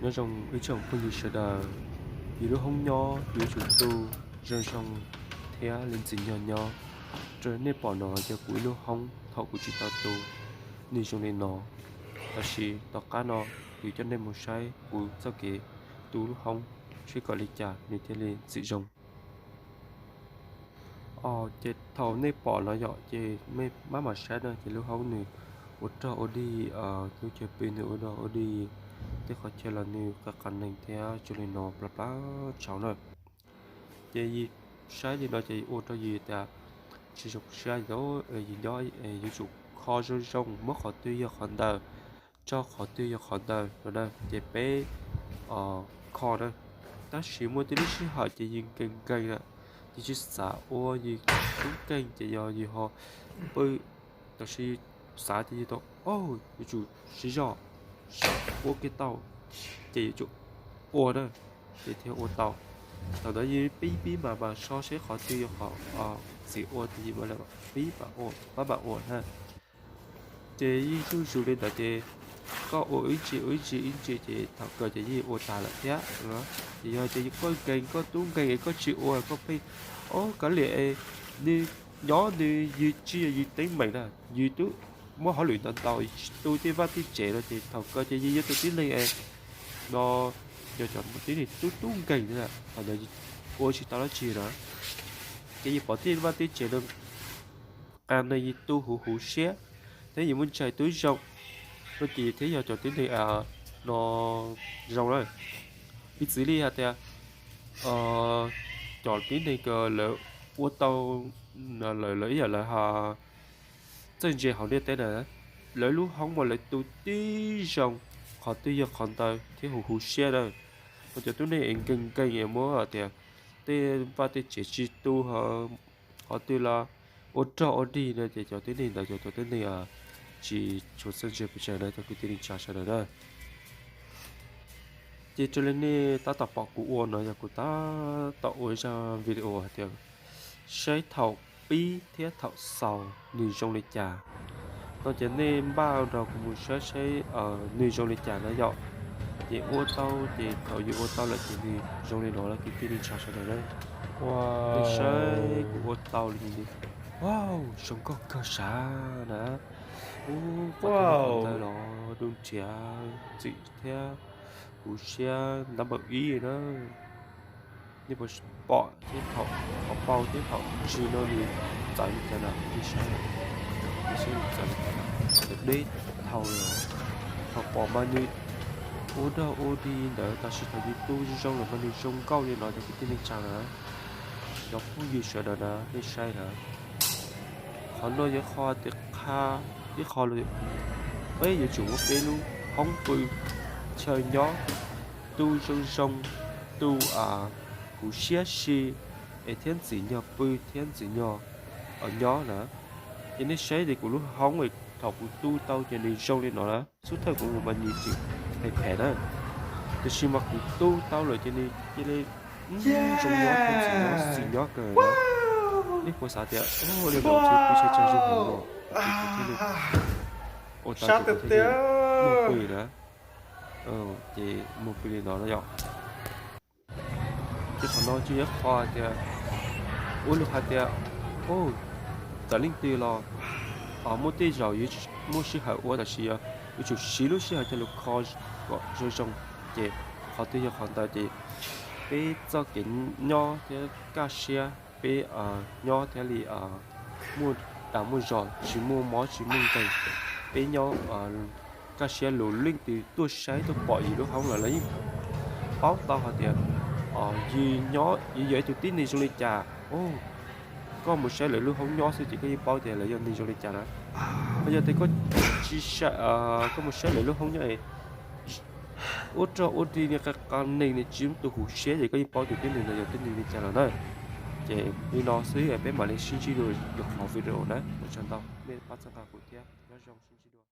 Nyob zoo ib tsoom phooj ywg sawv daws, yus lub hoob nyob yuav tsum tu zoo zoo thiab li ntxim nyog nyob. Raws li nej pom no yog kuv ib lub hoob thaum kuv tsis tau tu, nws zoo li no. Tab sis tom qab no kuv coj nej mus saib kuv txoj kev tu lub hoob seb kom li cas nws thiaj li ntxim zoo. Ces thaum nej pom no yom, ces nej maj mam saib na, ces lub hoob nws ua rog ua dig, lub chaw pw nws ua rog ua dig, tej qhov chaw los nws qab qab neeg thiab zoo li no plab plab tshauv na. Ces yus saib li no ces ua rau yus tias tsis zoo siab, yus nyob yuav tsum kho zoo zoo, muab qhov twg yog qhov ntawd, tso qhov twg yog qhov ntawd no na, ces peb kho na. Tab sis muaj tej lub sij hawm ces yus nkees nkees na, yus tsis xav ua, yus tub nkeeg ces yog yus ho pw, tab sis xav ces yus tau, yuav tsum siv zog, ua kiag tau, ces yuav tsum ua na, ces thiaj ua tau. Thaum ntawd yus pib pib mas mas so seb qhov twg yog qhov ntxim ua ces yus mam pib mam ua, pab mam ua na. Ces yeej zuj zus li ntawd ces koj ua ib ntsis ua ib ntsis ib ntsis ces thaum kawg ces yeej ua tag lawm thiab. Ces yog tias koj nkees, koj tub nkees es koj tsis ua, koj pheej, o, kav liam es nws nyob nws, yus tsis yog yus teeb meem na, yus twb muab hauj lwm ntau ntau, yus tsis tu tej vaj tej tsev no ces thaum kawg ces yus yog tus tib neeg es no, yog cov tib neeg tub tub nkeeg na, thaum ntawd ua tsis tau dab tsi na. Ces yus pom tej vaj tej tsev no qas neeg yus tu huv huv siab, thiab yus muaj ntshai tu zoo, no ces yus thiaj yog cov tib neeg no zoo na. Piv txwv li hais tias cov tib neeg uas lawv ua tau, lawv ib yam lawv txawj ntse hauv ntiaj teb na, lawv lub hoob mas lawv tu tib zoo, qhov twg yog qhov ntawd thiab huv huv siab na. Ho cov tib neeg es nkees nkees es muab tias tej vaj tej tsev tsis tu, qhov twg los ua rog ua dig no ces cov tib neeg ntawd yog cov tib neeg tsis tshua txawj ntse pes tsawg na cov kwv tij neej tsa sawv daws na. Ces raws li nej tab tom pom kuv ua no yog kuv tab tom ua zaj video hais tias saib thaum pib thiab thaum xaus nws zoo li cas. No ces nej npaj nrog kuv mus saib saib nws zoo li cas na yom. Ces ua tau ces thaum yus ua tau lawm ces nws zoo li no lawm kwv tij neej tsa sawv daws na. Ua, nej saib kuv ua tau li, wow, zoo nkauj kawg sav na. Ub, qhov ntawd los dub nrhiav ntxim thiab, huv siab ntab npaum ib na. Nej puas pom thiab thaum, thaum pau thiab thaum ntsis no nws txawv li cas na, nej saib, nej saib nws txawv li cas na, deb dhau li. Thaum pom mas nws ua rog ua dig ntawd, tab sis thaum yus tu zoo zoo lawm mas nws zoo nkauj li no cov kwv tij neej tsa na. Cov phooj ywg sawv daws na, nej saib na. Qhov no yog qhov tias qha, ib qho los peb yuav tsum muab peb lub hoob pw, chaw nyob, tu zoo zoo, tu huv siab si, es thiab ntxim nyog pw thiab ntxim nyog nyob na. Ces nej saib tias kuv lub hoob thaum kuv tu tau ces nws zoo li no na. Xub thawj kuv mus mas nws tseem phem phem na, tiam sis mas kuv tu tau lawm ces nws cia li zoo nyob thiab ntxim nyob xis nyob kawg na. Nej puas xav tias li no tsis pw tsis tsawg zog heev los, ua tau ces kuv thiaj li mus pw na. Ces mus pw li no na yom. Ces qhov no tsis yog qhov tias, ua li hais tias, txawm leej twg los muaj tej zaum yuav tsis muaj sij hawm ua, tab sis yuav tsum siv lub sij hawm coj los kho kom zoo zoo. Ces qhov twg yog qhov ntawd ces peb txoj kev nyob thiab kaj siab, peb nyob thiaj li muaj dag muaj zog, tsis muaj mob tsis muaj nkeeg. Peb nyob kaj siab lug, leej twg tuaj saib tuaj pom yus lub hoob los lawv yeej paub tau hais tias yus nyob yus yog ib tug tib neeg zoo li cas. Koj mus saib lawv lub hoob nyob xwb ces koj yeej paub tias lawv yog neeg zoo li cas na. Ho yog tias koj tsis, koj mus saib lawv lub hoob nyob es ua rog ua dig ni, qa qa neeg ni, tsis muaj tus huv siab ces koj yeej paub tias tib neeg ntawd yog tib neeg li cas lawm na. Ces li no xwb peb mam li sib ntsib dua qhov video na. Ua tsaug ntau nej pab txhawb nqa kuv thiab, nyob zoo sib ntsib.